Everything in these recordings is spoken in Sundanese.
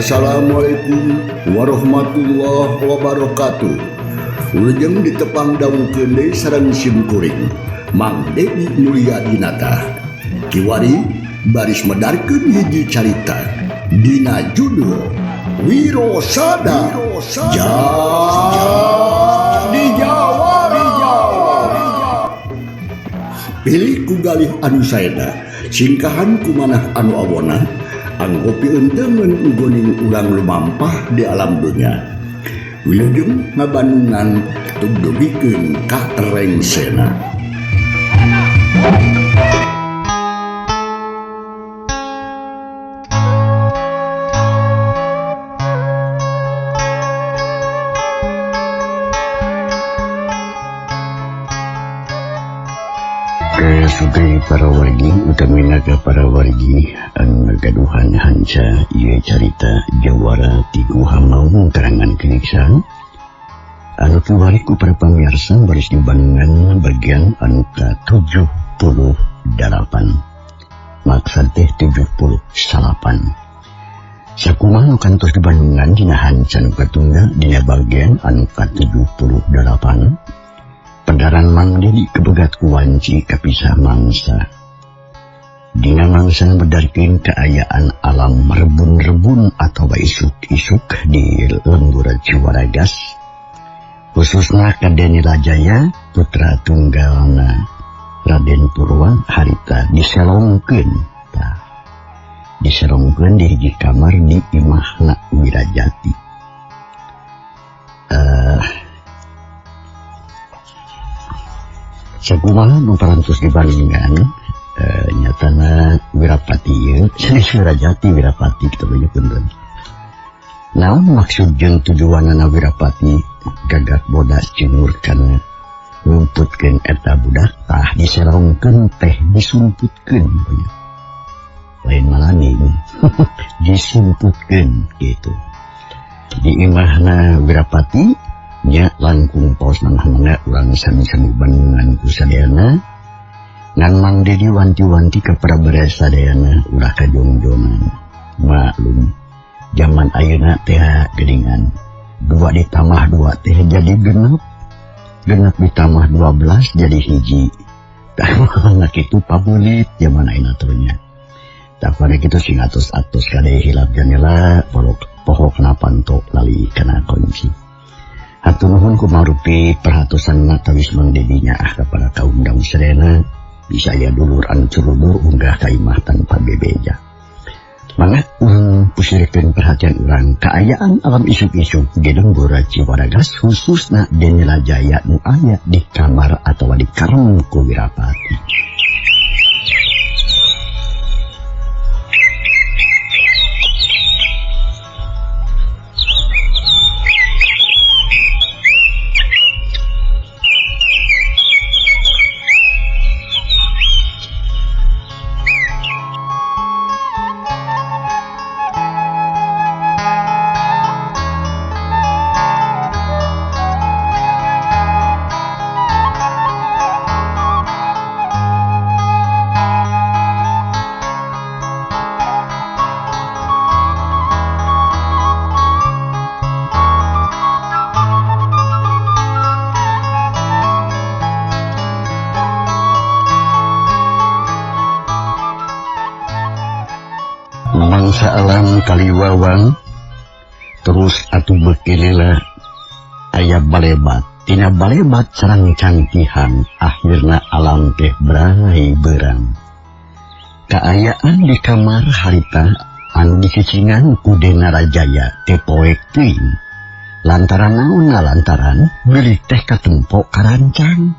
Assalamualaikum warahmatullahi wabarakatuh. Wilujeng ditepang dangukeun deui sareng sim kuring Mang Dedi Mulyadinata. Kiwari baris medarkeun hiji carita dina judul Wirosada Jadi Jawara. Pilih ku galih anu saena, singkahan ku manah anu awona, anggo pieunteumeun ugoning urang lumampah di alam dunya. Wilujeng ngabandungan tugdugikeun ka rengsena. Sugeng para wargi, utamina ka para wargi anu ngagaduhan hanca ieu carita Jawara ti Guha Maung karangan Keniksan anu kiwari ku para pamirsa baris di Bandungan bagian anu ka-78 maksad teh 79. Sakumaha nu kantos di Bandungan dina hanca nu katunggal dina bagian anu ka-78 Pedaran Mang Dedi kebegat ku wanci kapisah mangsa. Dina mangsa bedarkeun kaayaan alam rebun-rebun atau isuk-isuk di lembur Ciwaragas, khususna ka Deni Rajaya putra tunggalna Raden Purwa harita diselongkeun. Tah, diselongkeun di hiji kamar di imahna Wirajati. Sakumaha nu parantos dibandingkan nyatana Wirapati ieu sanes Wirajati Wirapati kitu we punten. Naon maksud jeung tujuanana Wirapati gagak bodas cingur kana ngumputkeun eta budak tah diserongkeun teh disumputkeun lain malaning disumputkeun gitu. Di imahna Wirapati nya langkung paos manah-mana urang sami-sami bandungan ku sadayana ngan Mang Dedi wanti-wanti ka para baraya sadayana ulah kajongjongan. Maklum zaman ayeuna teh geuningan 2 ditambah 2 teh jadi genep, genep ditambah 12 jadi hiji. Tah kitu pabulit zaman ayeuna teh nya. Tah kana kitu sing atos-atos kade hilap janela poho kana panto lali kana kunci. Hatur nuhun kumarupi perhatosan tawis Mang Dedi nyaah kepada kaum daun sadayana bisa aya dulur anu culudur unggah ka imah tanpa bebeja. Mangga urang pusirikeun perhatian urang kaayaan alam isuk-isuk di lembur Ciwaragas khususna Deni Rajaya nu aya di kamar atawa di karem ku Wirapati. Mangsa alam kaliwawang terus atuh beukilila aya balebat tina balebat sareng cangkihan akhirna alam teh berai berang. Kaayaan di kamar harita anu dicicingan ku Dena Rajaya teh poek teuing lantaran naon lantaran bilik teh katempo karancang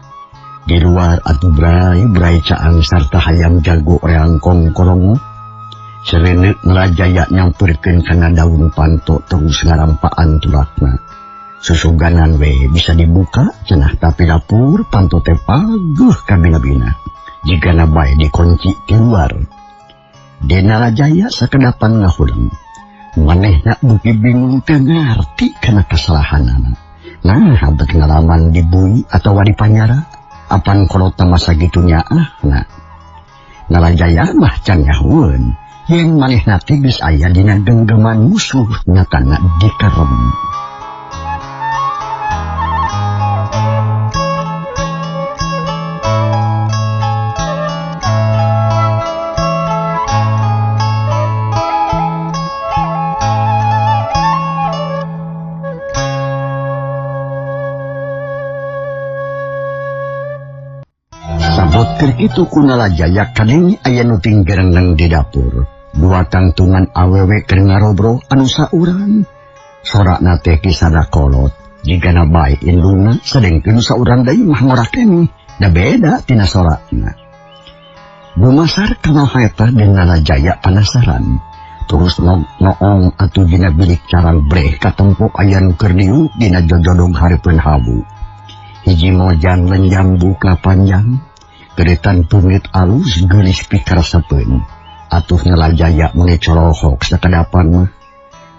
di luar atuh berai caang sarta hayam jago reang kongkorong. Serene Nalajaya nyamperkeun kana daun panto terus ngarampaan tulakna. Susuganan we bisa dibuka cenah tapi dapur panto teh paguh kabina-bina. Jigana bae dikunci di luar. Dena Rajaya sakedapan ngahuleng. Manehna beuki bingung teu ngarti kana kesalahanana. Nah, abet ngalaman dibui atawa dipanyara, apan kolotna masa kitu nyaahna. Nalajaya mah can nyahueun. Yen manehna teh geus aya dina genggaman musuh nyatana dikerem. Sabot keur kitu ku Nalajaya kadenge aya nu tinggereneng di dapur. Dua tangtungan awewe keur ngarobro anu saurang. Sorakna teh kisada kolot. Jigana bae indungna sadengkeun saurang deui mah ngora keneh. Da beda tina sorakna. Dumasar kana eta deung Nalajaya panasaran. Terus noong atuh dina bilik carang breh katempok aya nu keur diuk dina jojodog hareupeun habu. Hiji mojang lenjang buka panjang. Geretan pungit alus geulis pikaresepeun. Atuh Nalajaya meuni corohok sakadapan mah.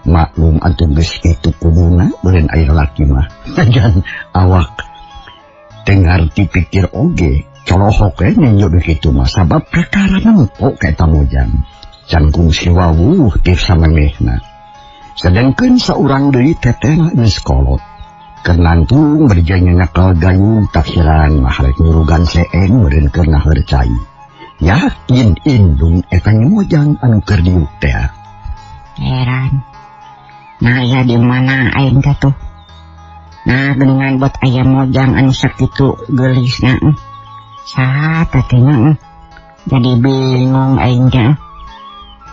Maklum atuh geus kitu kuduna beureun aya lalaki mah. Najan awak teu ngarti pikir oge corohok we ninjo kitu mah sabab kakara nempo ka eta mojang. Can kungsi wawuh ti samemehna. Sedengkeun saurang deui tetehna geus kolot. Kenantung berjaya nyakal gayung taksiran mah rek nyurugan seeng meureun keur naheur cai. Yakin indung eta mojang anu keur diuk teh. Heran. Nah ya di mana aing teh tuh? Nah geuningan buat aya mojang anu sakitu geulisna. Saha teh nya? Jadi bingung aing teh.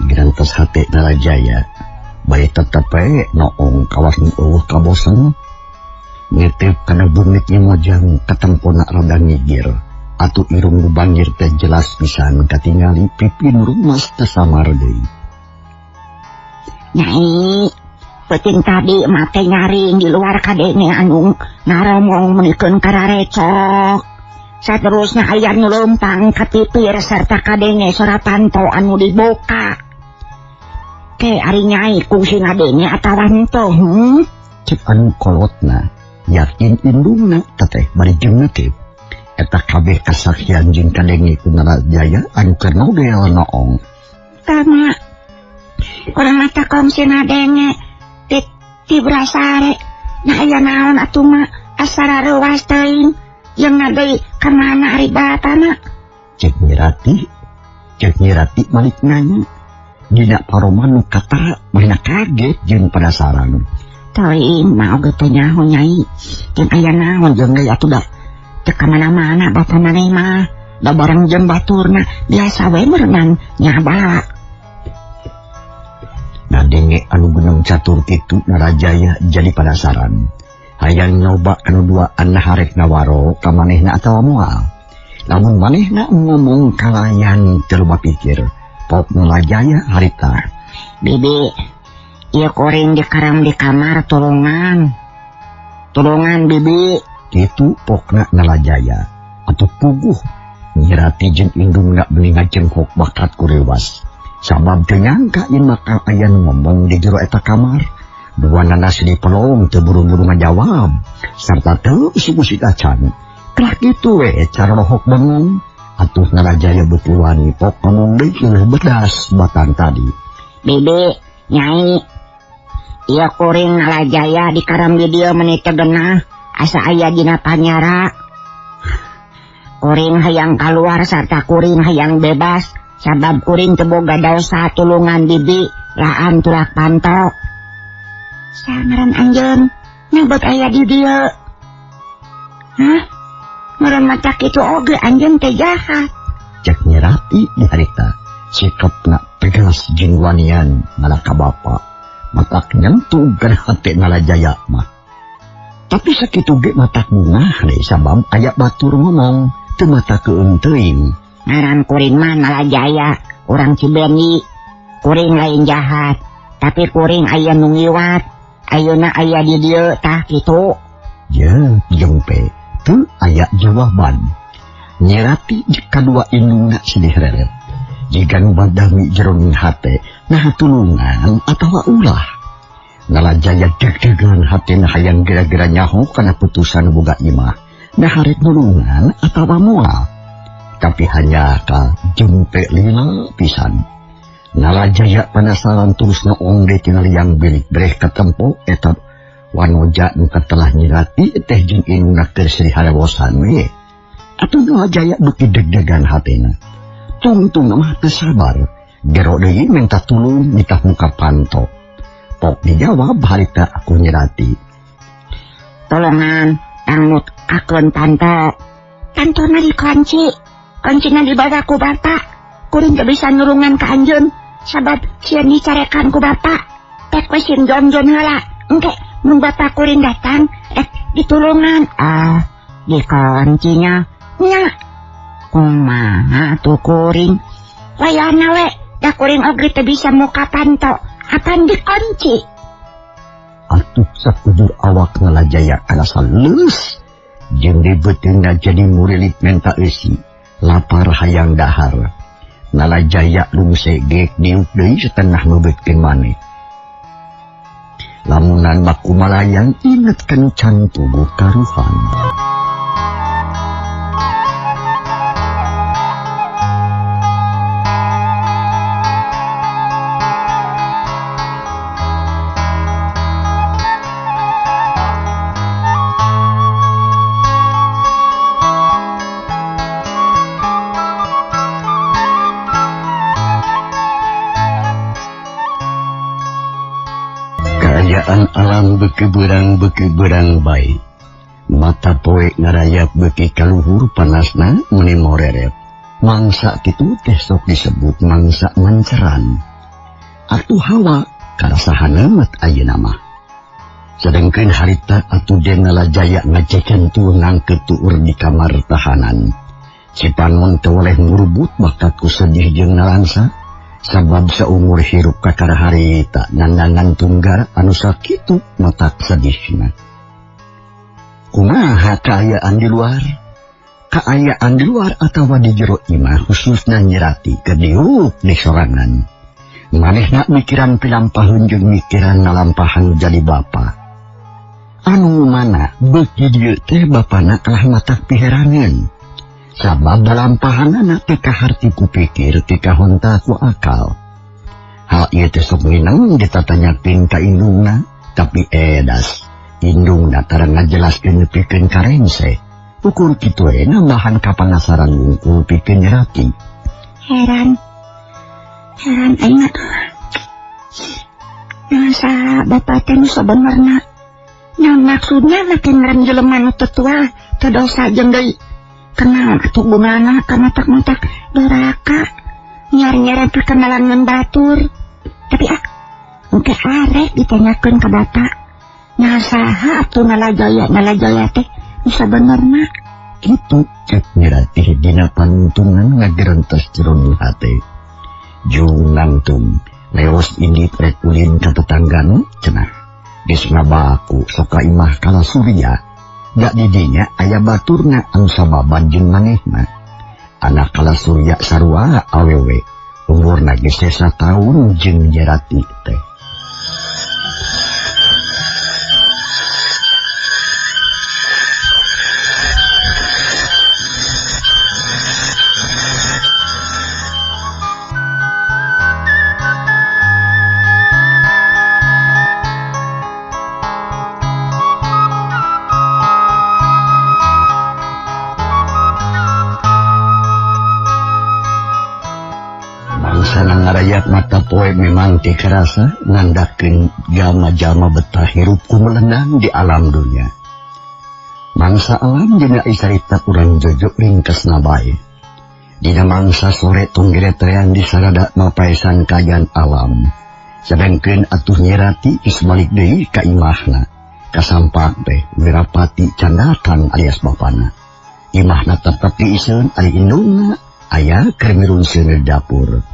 Gerantos hate Nalajaya. Bae tetep we noong kawas nu eueuh kabosen. Nitip kana bungit mojang katempona rada ngigir. Atuh irung nu bangir teh jelas pisan katingali pipi nu rumas teu samar deui. Nyai, peuting tadi mah teh nyaring di luar kadenge anu ngaromong meunikeun kararecok. Saterusna aya nu leumpang ka pipir sarta kadenge sora panto anu dibuka. Ke ari nyai kungsi ngadenge atawa henteu? Cek anu kolotna. Yakin indungna teteh bari jeung nitip. Eta kabeh kasaksian jeung kadenge ku Nalajaya anu keur nodel noong. Tama. Urang mata kongsi ngadenge ti brasare. Nah aya naon atuh mah asara reuwas teuing jeung ngadeui ka mana ari bapana? Cek Nyirati malik nanya. Dina paroman nu katara marina kaget jeung penasaran. Teuing mah oge teh nyaho nyai. Jeung aya naon jeung deui atuh da teu ka mana-mana bapa maneh mah. Da bareng jeung baturna biasa we meureunan nyaba. Ngadenge anu geuneng catur kitu Nalajaya jadi penasaran. Hayang nyoba anu duaan harek nawaro ka manehna atawa moal. Lamun manehna ngomong kalayan teu loba pikir. Pok Nalajaya harita. Bibi, ieu kuring dikaram di kamar tulungan. Tulungan bibi. Kitu pokna Nalajaya. Atuh puguh Nyirati jeung indungna beuli ngajengkok bakat ku reuwas. Sabab teu nyangka yen bakal aya nu ngomong di jero eta kamar. Duanana silih pelong teu buru-buru ngajawab sarta teu usik-usik acan. Kelah kitu we cara lohok bengong. Atuh Nalajaya beuki wani pok ngomong deui leuwih bedas batan tadi. Bibi, nyai, ieu kuring Nalajaya dikaram di dieu meuni teu genah asa aya dina panyara. Kuring hayang kaluar sarta kuring hayang bebas sabab kuring teu boga dosa tulungan bibi laan tulak panto. Sangaran anjeun nyebut aya di dieu. Hah? Meureun mata kitu oge anjeun teh jahat. Cek Nyirati di harita sikapna tegas jeung wanian ngalah ka bapa. Matak nyentuh kana hate Nalajaya mah. Tapi sakitu ge matak bungah deui sabab aya batur ngomong teu mata keung teuing. Ngaran kuring mah Nalajaya, urang Cibenyi. Kuring lain jahat, tapi kuring aya nu ngiwat. Ayeuna aya di dieu tah kitu. Ye, jengpe teu aya jawaban. Nyirati kadua indungna silih reret. Jiga nu badami jeroning hate, nah tulungan atawa ulah. Nalajaya deg-degan hatena hayang gara-gara nyaho kana putusan boga imah. Nah harek nulungan atawa moal. Tapi hanya ka jempe lila pisan. Nalajaya penasaran terus noong deui tina liang bilik breh katempo eta wanoja nu katelah Nyirati teh jeung indungna keur sri harewosan we. Atuh Nalajaya beuki deg-degan hatena. Tungtung mah teu sabar. Gero deui minta tulung nitah muka panto. Pok dijawab harita aku Nyirati. Tolongan tangut akeun panto. Pantona dikunci. Kuncina dibawa ku bapak. Kuring teu bisa nulungan ka anjeun sabab sieun dicarekan ku bapak. Pek we sieun jon-jon heula. Engke mun bapak kuring datang ditulungan. Ah, dikuncinya. Nya. Kumaha tuh kuring? Wayahna we, da kuring oge teu bisa muka panto. Apan dikunci. Atuh sakujur awak Nalajaya karasa leus. Jeung dibeuteungna jadi murilit menta eusi. Lapar hayang dahar. Nalajaya lungse geek diuk deui setengah meubeutkeun maneh. Lamunan baku malayang inget kanu can tubuh karuhan. Kaayaan alam beuki berang bae. Mata poe ngarayap beuki kaluhur panasna meuni moreret. Mangsa kitu teh sok disebut mangsa manceran. Atuh hawa karasa haneut ayeuna mah. Sedengkeun harita atuh den Nalajaya ngaceken tuh ngangkeut tuur di kamar tahanan. Cipanon teu oleh ngurubut bakat ku sedih jeung nalangsa. Sabab saumur hirup kakara harita nandangan tunggar anu sakitu matak sedihna. Kumaha kaayaan di luar? Kaayaan di luar atawa di jero imah khususna Nyirati keur diuk di sorangan. Manehna mikiran pilampaheun jeung mikiran ngalampahan jadi bapa. Anu mana beuki dieu teh bapana kalah matak piheraneun. Sabab dalampahanana teu kaharti ku pikir teu kahonta ku akal. Hal ieu teh sok nginang ditatanyakeun ka indungna, tapi edas indungna tara ngajelaskeun nepikeun ka rengse. Ukur kitu we nambahan kapanasaran wungkul pikeun Nyirati. Heran. Heran aing mah. Masa bapak teh nu sabenerna. Naon maksudna makin ngaran jelema nu teu tua, teu dosa jeung deui. Kenal atuh bungana ka matak-matak doraka. Nyar-nyaran perkenalan ngan batur. Tapi ah, engke arek ditanyakeun ka bapak. Nah saha atuh Nalajaya teh nu sabenerna. Kitu cek Nyirati dina panuntungan ngagerentes jero hate. Jung nangtung leos indit rek ulin ka tetanggana cenah. Geus ngabaku sok ka imah kala Surya. Gak didinya aya baturna anu sababan jeung manehna. Anak kala Surya sarua awewe, umurna geus sesa taun jeung Nyirati teh. Ngarayap mata poe memang teu karasa nandakeun jalma-jalma betah hirup ku melenang di alam dunya. Mangsa alam dina carita urang jojok ringkesna bae. Dina mangsa sore tunggeretean di sarada mapaesan kaayaan alam. Sedengkeun atuh Nyirati geus balik deui ka imahna. Kasampak teh Wirapati candatan alias bapana. Imahna tetep diiseun ari indungna aya keur mirun seuneu dapur.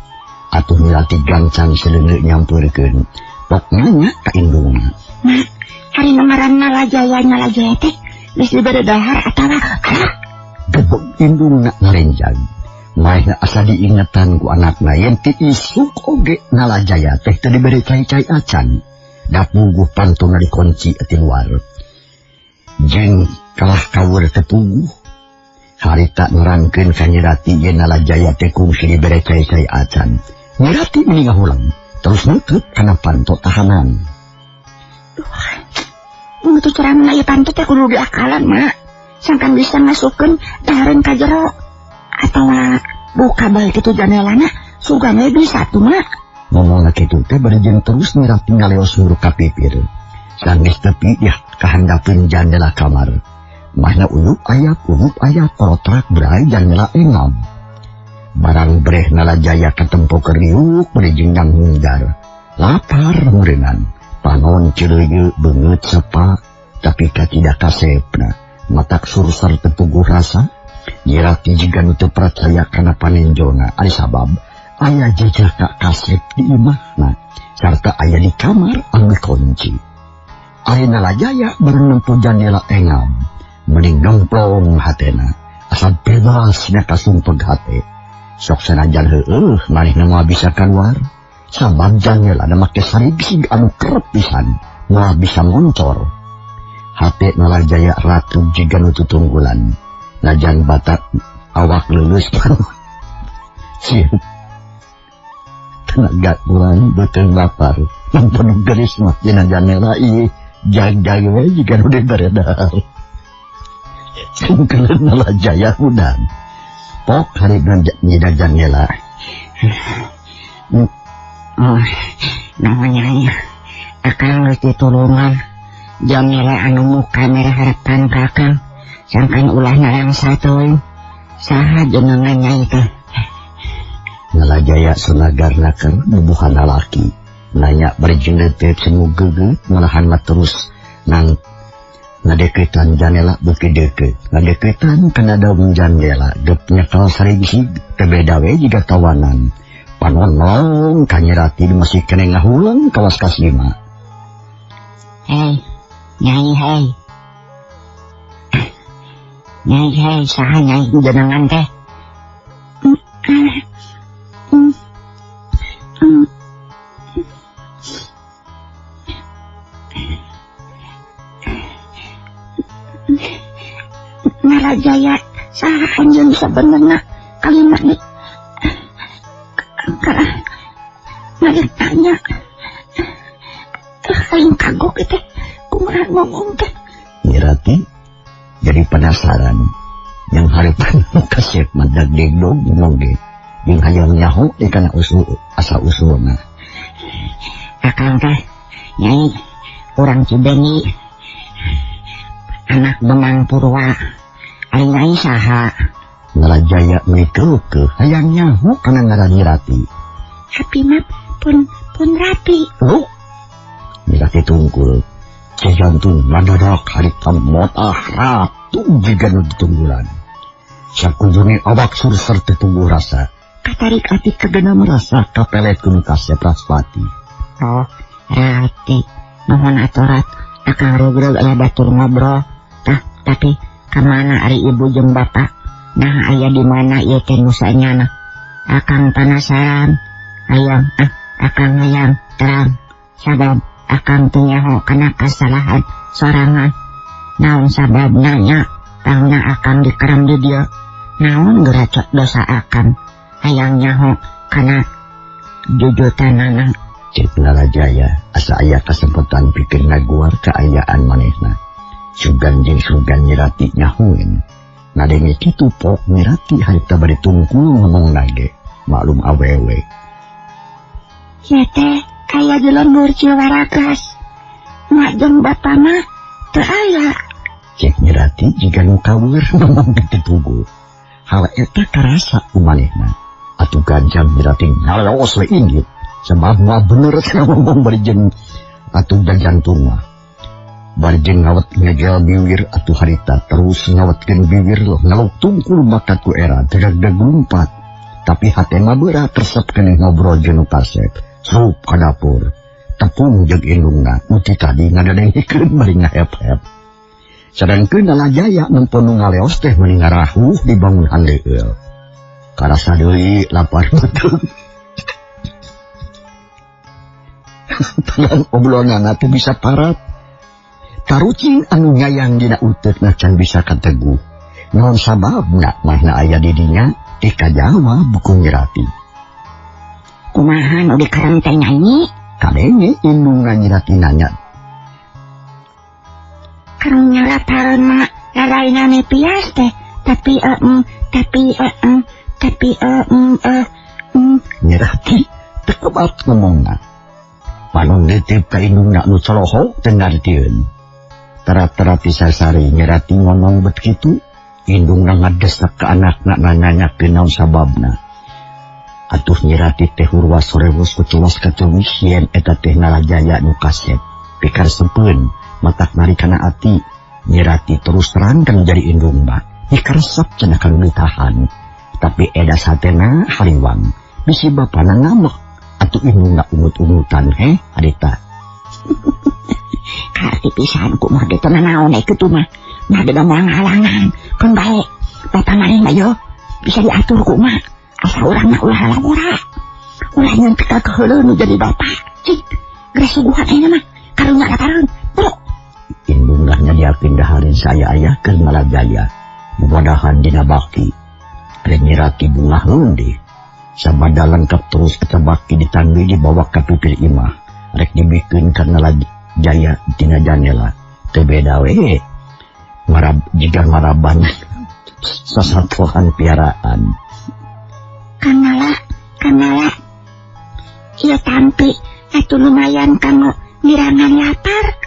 Atuh Nyirati gancang seleuneu nyampeurkeun. Pok nanya ka indungna. Nah, hari ngaran Nalajaya teh geus dibere dahar atawa ah? Gebeg indungna ngarenjag. Maehna asa diingetan ku anakna yen ti isuk oge Nalajaya teh teu dibere cai-cai acan. Da puguh pantuna dikunci ti luar. Jeung kalah kawur teu puguh. Harita nerangkeun ka Nyirati yen Nalajaya teh kungsi dibere cai-cai acan. Nyi Rati meni ngahulang terus nutup kana panto tahanan. Duh, mun teu ceramah ieu panto teh kudu diakalan, Mak. Sangkan bisa masukkeun dahareun ka jero atawa buka bae kitu janelana, sugan we bisa tuh, Mak. Ngomongna kitu teh bari jeung terus Nyi Rati ngaleos huruf ka pipir. Sanggeus tepi yah kahandapeun jandela kamar. Mahna uyup ayap korotrak berai jandela engam. Barang breh Nalajaya katempo kriuk bari jeung nyangungjar. Lapar meureunnan. Panon ceureuyeuh beungeut sepa tapi katidak kasepna. Matak sursar tepuguh rasa. Nyi Rati jiga nu teu percaya kana panenjona ari sabab aya jejaka kasep di imahna sarta aya di kamar anu kunci. Ari Nalajaya bareng nempo jandela engam mending nemplong hatena asa bebas nya kasumpeg hate. Sok sanajan heueuh manehna moal bisa kaluar sabab jandela na make sarigsig anu kerep pisan moal bisa ngoncor. Hate Nalajaya ratu jiga nu tutunggulan najan batak awak lulus sieun tenaga kurang beuteung lapar nonton geris mah dina jandela ieu jag-jag we jiga nu beredar. Sungkeun Nalajaya hudang pok harina nyida jandela. Oh, namanya akang geus ditulungan jandela anu muka merah harapan ka akang sangkan ulah nalangsa teuing saha jenengan nyai teh. Nalajaya sunagar naker bubuhan lalaki nanya bari jeung leuteut semu gegeut malahan mah terus nang ngadeukeutan jandela beuki deukeut ngadeukeutan kana daun jandela gep nyekal sarigsig teu beda we jiga tawanan. Panon long ka Nyi Rati masih keneh ngahulang kawas kasima. Hei nyai, hei nyai, hei saha nyai jenengan teh? Nalajaya saha anjeun sabenerna kalimat ni karena tanya aing kagok teh kumaha ngomong teh. Nyi Rati jadi penasaran yang harapan kasep madag degdog ngomong ge jeung hayang nyaho di kana usul asa usulna. Akang teh nyai urang Cibengi anak Demang Purwa ari nyai saha? Nalajaya meni keukeuh hayang nyaho kana ngaran Nyi Rati. Abi mah pun rapi. Oh, Nyi Rati tungkul jantung ngadadak harita motah ratu jiga nu ditunggulan. Sakujurna awak surser teu rasa. Katarik ati kagena merasa kapelet ku nu kasep Raspati. Oh, Rati, nuhun atuh Rat, akang regreg aya batur ngobrol. Tah, tapi kamana ari ibu jeung bapak? Nah, aya di mana ieu teh nu sanyana? Akang panasaran. Hayang, akang hayang terang. Sabab akang teu nyaho kana kasalahan sorangan. Naon sababna nya tangna akang dikeram di dieu. Naon geracot dosa akang hayang nyaho kana jujutanana. Cek Nalajaya asa aya kasempatan pikeun ngaguar kaayaan manehna. Sugan jeung sugan Nyi Rati nyahoeun. Ngadenge kitu pok Nyi Rati harita bade tungkul ngomong nage maklum awewe. Nya teh aya di lembur Ciwaragas. Mak jeung bapa mah teu aya. Cek Nyi Rati jiga nu kaweur ngomong kitu tugu. Hal eta karasa ku manehna. Atuh ganjang Nyi Rati ngaleos we inggit. Sebab mah bener cenah ngomong bari jeung atuh jantung mah. Bari jeung ngawet ngegel biwir atuh harita terus ngawetkeun biwir loh ngaluk tungkul bakat ku era degag-deg lumpat. Tapi hate mah berat resep keneh ngobrol jeung nu kasep. Sup ka dapur. Tepung jeung indungna nu ti tadi ngadadengkeun bari ngahep-hep. Sadangkeun Nalajaya nempo nu ngaleos teh meuni ngarahuh di bangun handeueul. Karasa deui lapar beuteung. Padahal obrolanana teh bisa parat. Tarucing anu ngayang dina uteukna can bisa kateguh. Naon sababna mahna aya di dinya teh kajawab ku Nyi Rati. Kumaha nu dikerem teh nyanyi? Kadenge indungna Nyi Rati nanya. Karunya lapareun mah lalainane pias teh, tapi tapi tapi Nyi Rati teu kebat ngomongna. Panon nitip ka indungna nu coloho teu ngartieun. Terat-terat sasari Nyi Rati ngomong bet kitu, indungna ngadesak ka anakna nanyakeun naon sababna. Atuh Nyi Rati teh hurwas sorewos kucuwas katuwih yen eta teh Nalajaya nu kasep. Pikar sepeun matak nari kana ati. Nyi Rati terus terangkan jadi indungna. Dikaresep cenah kanu ditahan. Tapi edas hatena hariwang. Bisi bapana ngamek. Atuh indungna ungut-ungutan heh harita. Karti pisan ku mah teu nanaon kitu mah. Mah da moal ngahalangan. Keun bae. Bapak maneh mah yo bisa diatur ku mah. Asa urang mah ulah lalawora. Ulah nyeun pika keheuleuh nu jadi bapak. Cik, geus suguhan ayeuna mah. Karunya lapareun. Bro. Indungna nyadiakeun dahareun saya aya keur Nalajaya. Mudah-mudahan dina baki. Rek Nyi Rati bungaheun deui. Sabada lengkap terus eta baki ditanggi dibawa ka pipir imah. Rek dibikeun ka Nalajaya tina janela. Teu beda we. Marab jiga maraban sasatohan piaraan. Kanala, kanala. Ieu tampi atuh lumayan kanggo ngirangan lapar.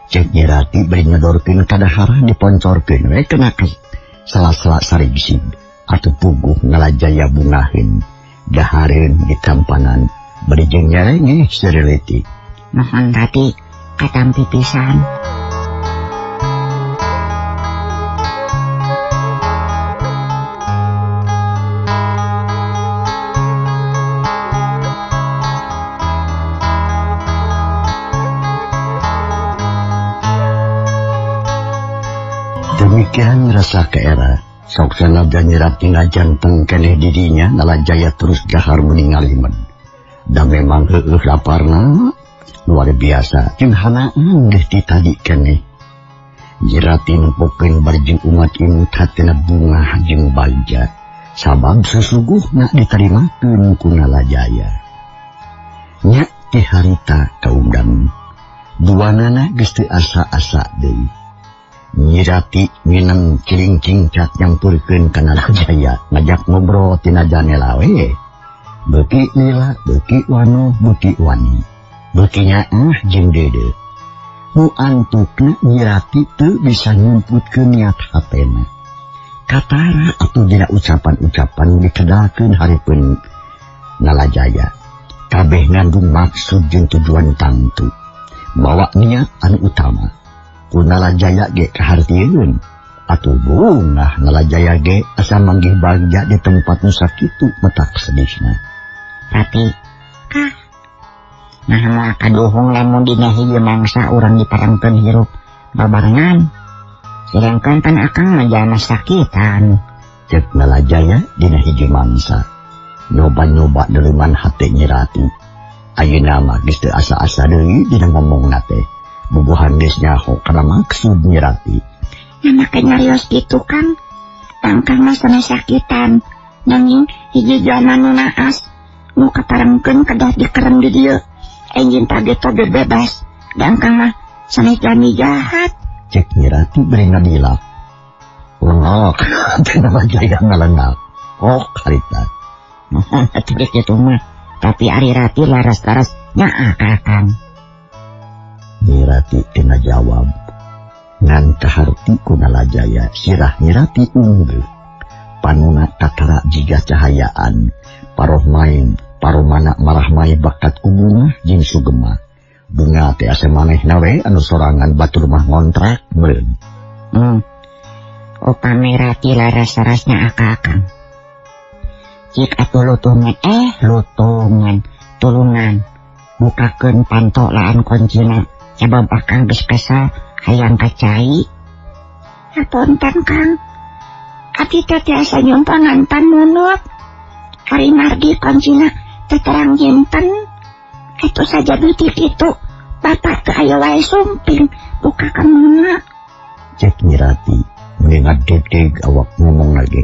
Cek Nyi Rati bari ngedorkeun kadaharan diponcorkeun we kana sela-sela sarigsig. Atuh puguh Nalajaya bungaheun. Dahareun ditampanan bari jeung nyerengeh seureutik. Mohon Rati katampi pisan. Demikian rasa ke era. Sok sanajan Nyi Rati ngajanteng keneh didinya Nalajaya terus dahar meningaliman. Da memang heueuh laparna luar biasa. Jeung hanaan geus ti tadi keneh. Nyi Rati nempokeun bari jeung umat imut hatena bungah jeung bagja. Sabab susuguhna ditarimakeun ku Nalajaya. Nya ti harita kaundang. Duanana geus teu asa-asa deui. Nyi Rati minang cilingcingcat nyampurkeun ka Nalajaya ngajak ngobrol tina janela we. Beuki lila, beuki wano, beuki wani. Beuki nyaah jeung deudeuh. Nu antukna Nyi Rati teu bisa nyumputkeun niat hatena. Katara atuh dina ucapan-ucapan dikedalkeun hareupeun Nalajaya. Kabeh ngandung maksud jeung tujuan tangtu. Bawa niat anu utama. Ku Nalajaya ge kahartieun. Atuh bungah Nalajaya ge asa manggih bagja di tempat nu sakitu metak sedihna. Rati, kah? Nah moal kaduhung lamun dina hiji mangsa urang diparengkeun hirup babarengan. Sedangkan pan akang mah jalma sakitan. Cek Nalajaya dina hiji mangsa. Nyoba-nyoba neureman hate Nyi Rati. Ayeuna mah geus teu asa-asa deui dina ngomongna teh. Bubuhan geus nyaho kana maksud Nyi Rati. Nah make nyarios kitu Kang. Tangkang mah sanes sakitan. Nanging hiji jalma nu naas nu kaparengkeun kedah dikerem di dieu. Enjing tage-toge bebas. Dangkang mah sanes jalmi jahat. Cek Nyi Rati bari ngadilak. Lengok, teh Nalajaya ngalengak. Ok harita. Mohon atuh kitu mah. Tapi ari Rati laras-laras nyaah ka Akang. Nyi Rati teu jawab. Ngan kaharti ku Nalajaya sirah Nyi Rati unggeuh. Panona kakara jiga cahayaan. Paroh main, paromana marah mai bakat ku bunga jeung sugema. Bunga teh asa manehna we anu sorangan batur mah ngontrak meureun. Upami Rati laras-laras nyaah ka Akang. Cik atuh lutungan, lutungan, tulungan. Bukakeun panto laan kuncina. Sabab akang geus kesal hayang ka cai. Hapunten Kang. Abdi teh tiasa nyumpangan pan munut. Ari margi kuncina teh terang nyimpen. Atuh saja duit kitu. Bapak teu aya wae sumping bukakeun muna. Cek Nyi Rati meni ngadegdeg awak ngomong lagi.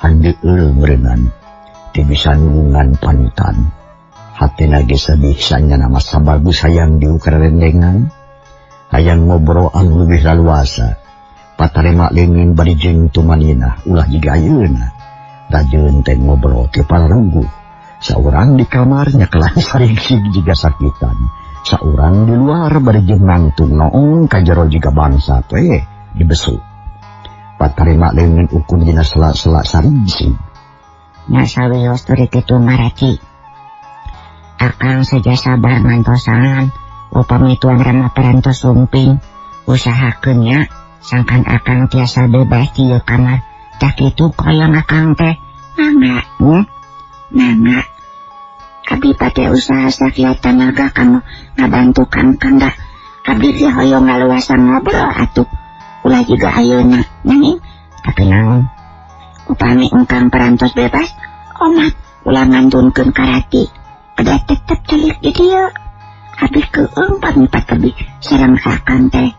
Handeueul meureunnan teu bisa nulungan panutan. Hatena ge sedih sanyana mah sabagus hayang diukerendengan, hayang ngobrol anu leuwih laluasa. Patarema leungeun bari jeung tumaninah ulah jiga ayeuna. Rajeun teh ngobrol teh pararuguh. Saurang di kamarnya kelan sarigsig jiga sakitan. Saurang di luar bari jeung nangtung noong ka jero jiga bangsa teh dibesu. Patarema leungeun ukun dina sela-sela sarigsig. Nya sawios teu kitu maraki. Akang saja sabar ngantosan upami tuang rama parantos sumping usahakeun nya sangkan akang tiasa bebas di ieu kamar. Tah kitu koyong akang teh. Mangga, mangga. Abdi pake usaha sakiat tanaga kamu ngabantu kang kang da. Abdi ge hoyong ngaluasan ngobrol atuh. Ulah juga ayeuna nanging tapi naon. Upami engkang parantos bebas, omat ulah ngantunkeun karati. Kedah tetep celik di dieu. Abdi keueung pamipat abdi sareng akang teh.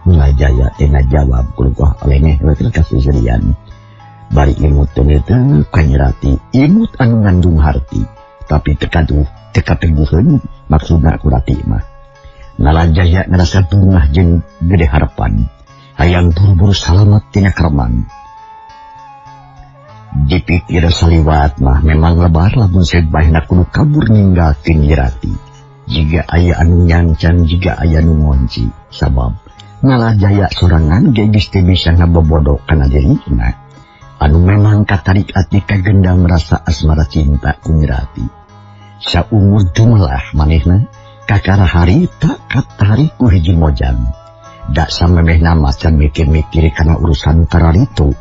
Nalajaya teh ngajawab kulukuh lengeh we kaseserian. Bari imut teh teu kanyerati, imut anu ngandung harti, tapi teu kaduh teu kateguheun maksudna ku Rati mah. Nalajaya ngarasa bungah jeung gede harapan, hayang buru-buru salamet tina kerman. Dipikir saliwat mah memang lebar lamun seud baehna kudu kabur ninggalkeun Rati. Jiga aya anu nyancan, jiga aya nu ngonci, sabab Nalajaya sorangan ge geus teu bisa ngabobodo kana dirina. Anu memang katarik ati kagendam rasa asmara cinta ku Rati. Saumur jumlah manehna kakara harita katarik ku hiji mojang. Dak samemehna macan mikir-mikir kana urusan kararitu.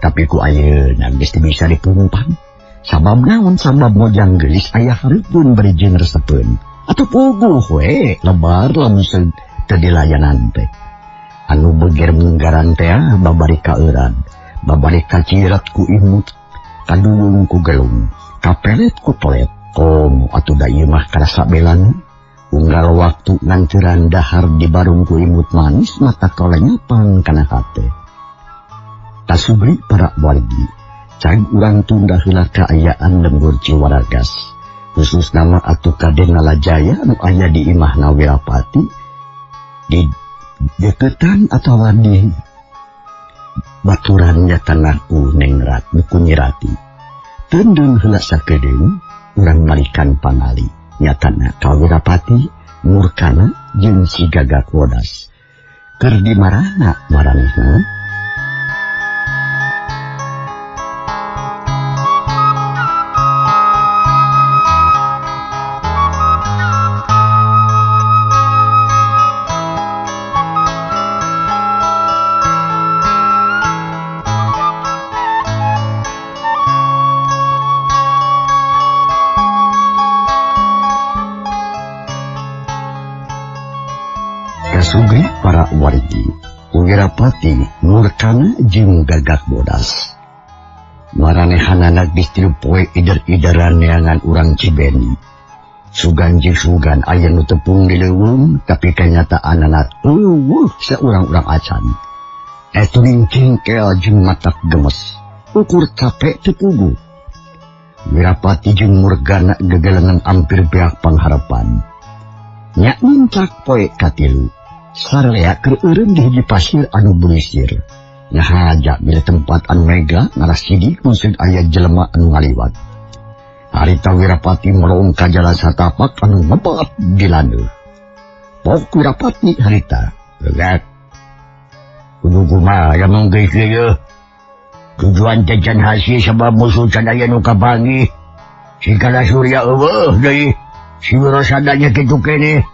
Tapi ku ayeuna geus teu bisa dipumpang. Sabab naon sabab mojang geulis aya hareupeun bari jeung resepeun. Atuh puguh we lebar lamun teu dilayanan teh. Anu beger munggaran teh babari kaeuran, babari kacirat ku imut, kaduwung ku gelung, kapelet ku pelet. Komo atuh da ieu mah karasa belana. Unggal waktu ngancuran dahar di barung ku imut manis mata kolenyapan kana hate. Tasubri para wargi, cag urang tunda heula kaayaan lembur Ciwaragas. Khusus nama atuh Kaden Nalajaya anu aya di imahna Wirapati di deketan atawa di baturan nyatana ku Nengrat ku Nyirati. Tendun heula sakedeung urang marikan pangali nyatana ka Wirapati Murkana jeung si Gagak Wodas. Keur di marana maranehna? Kasugri para wargi, Wirapati Murkana jeung Gagak Bodas. Maranehanana geus tilu poe ider-ideran neangan urang Cibeni. Sugan jeung sugan aya nu tepung di leuweung, tapi kanyataanana eueuh saurang-urang acan. Etuning cingkel jeung matak gemes, ukur capek teu puguh. Wirapati jeung Murgana gegelengan ampir beak pangharapan. Nya nincak poe katilu. Sarlea keur eureun di hiji pasir anu bulisir. Ngahaja bila tempat anu mega ngarasidi mun aya jelema anu ngaliwat. Harita Wirapati melong ka jalan satapak anu ngebat di landeuh. Pok Wirapati harita, "Gegat. Kudu kumaha ya mong geus ieu? Tujuan teh can hasil sabab musuh can aya nu kapanggih. Si Kala Surya eueuh deui. Si Wirosadanya kitu keneh.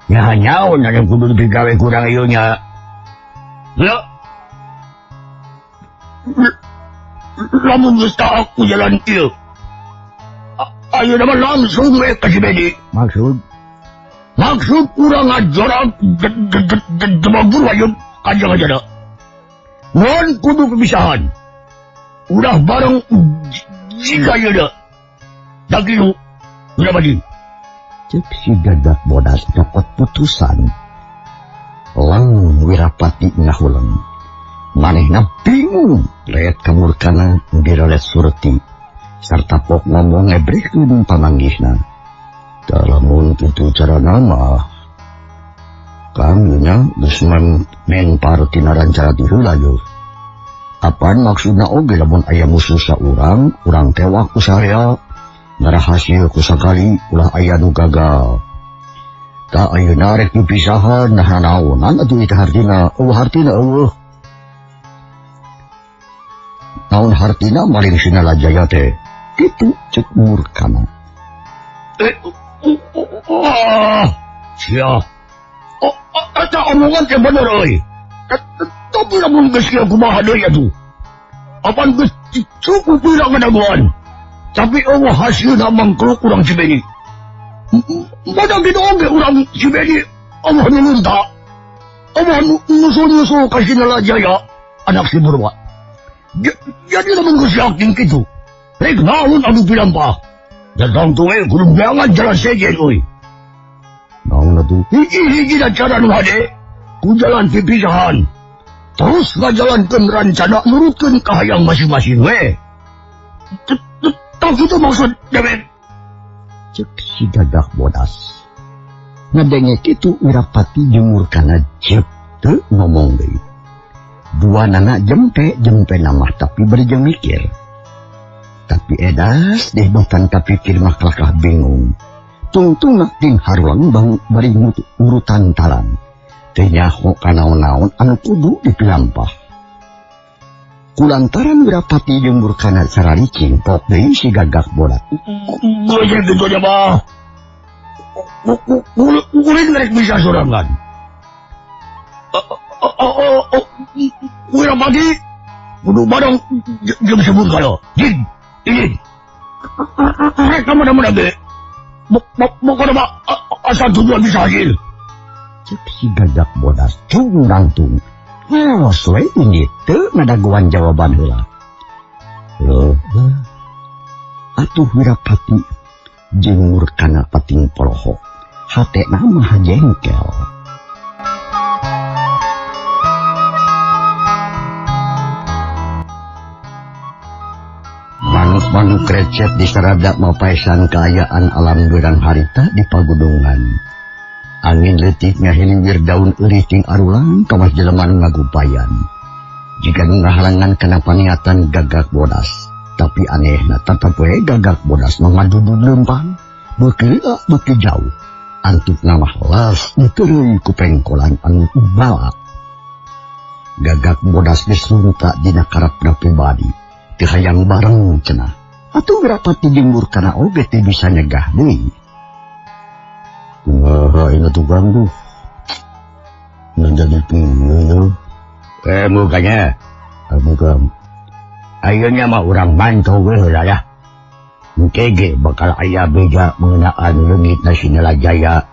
Nya nyaon anu kudu digawe kurang ieu nya. Lho. Lamun geus taak ku jalan ieu. Ayeuna mah langsung we ka Cibedi. Maksud urang ngajorak jemagur wayun kanjeng aja. Ngan kudu kebisahan. Udah bareng jika ieu da. Da kitu. Udah badi. Cek si Gagak Bodas nyokot putusan. Lang Wirapati ngahuleng. Manehna bingung. Leet ka Murkana dirolet surti. Sarta pok ngomong ngebrehkeun pamanggihna. Tah lamun kitu carana mah Kang nya geus menpar tina rencana ti heula yeuh. Apan maksudna oge lamun aya musuh saurang, urang tewak ku sarea, ngarahasil ku sakali ulah aya nu gagal. Tah ayeuna rek dipisahan nah naonan atuh ieu hartina, eueuh hartina eueuh. Naon hartina maling Sinalajaya teh? Kitu cek Murkana. Sia. Eta omongan teh bener euy. Tapi lamun geus kieu kumaha deui atuh? Apan geus cukup pira ngadaguan. Tapi eueuh hasilna mangkluk urang Cibeni. Badak kitu oge urang Cibeni eueuh nu lunta. Eueuh nusul-nusul ka Sinalajaya anak si Purwa. Jadi lamun geus yakin kitu, rek naon anu pilampah. Datang tuh we kudu jangan jalan sejen euy. Naon atuh? Hiji-hiji da cara nu hade, ku jalan pipisahan. Terus ngajalankeun rancana nurutkeun kahayang masing-masing we. Tah kitu maksud dewek. Cek si Gagak Bodas. Ngadenge kitu Wirapati jeung Murkana ceuk teu ngomong deui. Dua nana jempe jempe namah tapi bari jeung mikir. Tapi edas deh bahkan kapikir mah kalakah bingung. Tungtungna ting harulang bang bari urutan talan. Teu nyaho kanaon-naon anu kudu dipilampah. Kulantaran Wirapati jeung Murkana saralicing pok deui si Gagak Bodas. Gojek kitu nya mah. Kuring rek bisa sorangan. Wirapati kudu bareng jeung sebut kalau jin ini rek mana-mana ge pokokna mah asal tujuan bisa hasil. Cek si Gagak Bodas cung nangtung. Ngelos we ini teu ngadaguan jawaban heula. Loh, atuh Wirapati jeung Murkana pating polohok. Hatena mah jengkel. Manuk-manuk recet diserada mapaesan kaayaan alam beurang harita di pagunungan. Angin leutik ngahiliwir daun eurih ting arulang kawas jelema nu ngagupayan. Jika nu ngahalangan kana paniatan Gagak Bodas, tapi anehna tetep we Gagak Bodas mah ngadudud leumpang, beuki leuak beuki jauh. Antukna mah las diteureuy ku pengkolan anu balak. Gagak Bodas geus lunta dina karepna pribadi. Teu hayang bareng cenah. Atuh Wirapati jeung Murkana oge teu bisa nyegah deui. Kumaha ini tukang tuh? Menjadi pieu. Mukanya. Muka. Ayeuna mah urang bantu we heula lah. Engke ge bakal aya beja mengenaan leungitna Sinalajaya.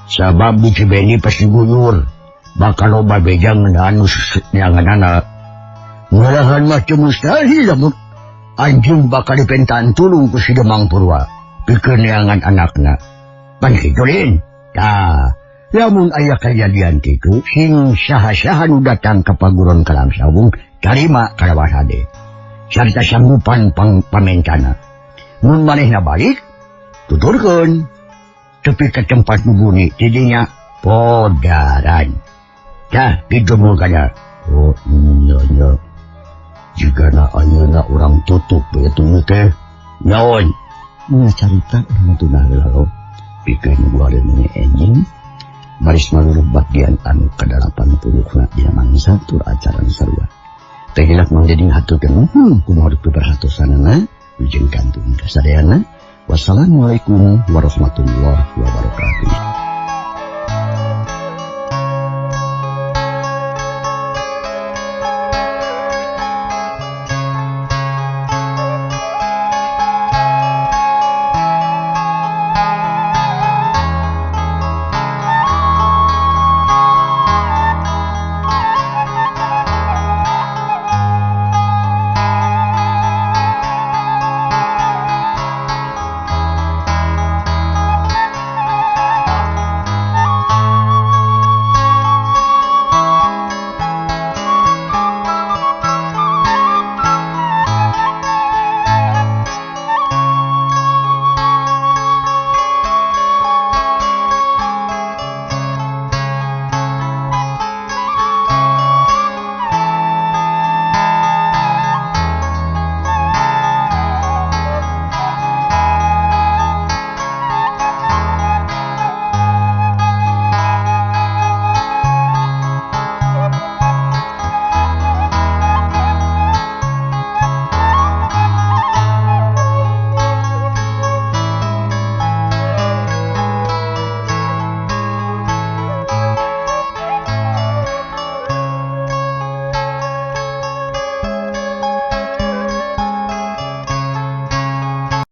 Sabab di Cibeni pasti guyur. Bakal loba beja ngeunaan nu neanganana. Ngalahan mah teu mustahil lamun anjeun bakal dipentaan tulung ku si Demang Purwa pikeun neangan anakna. Pan kitu lain. Tah, lamun aya kajadian kitu sing saha-saha nu datang ka paguron Kalam Sawung tarima kalawan hade. Sarta sanggupan pamentana. Mun manehna balik tuturkeun tepi ka tempat nu buni tidinya podaran. Tah kitu mukana. Oh nya nya. Jigana ayeuna urang tutup we tuh teh. Naon? Nya carita urang tunah heula lo. Pikeun gua mene enjing baris maluruh bagian anu ka-80 na dina mangsa tur acara sarua. Teh hilap Mang Deding haturkeun nuhun kumaha dipiperhatosanana wilujeng kantun kasadayana. Wassalamualaikum warahmatullahi wabarakatuh.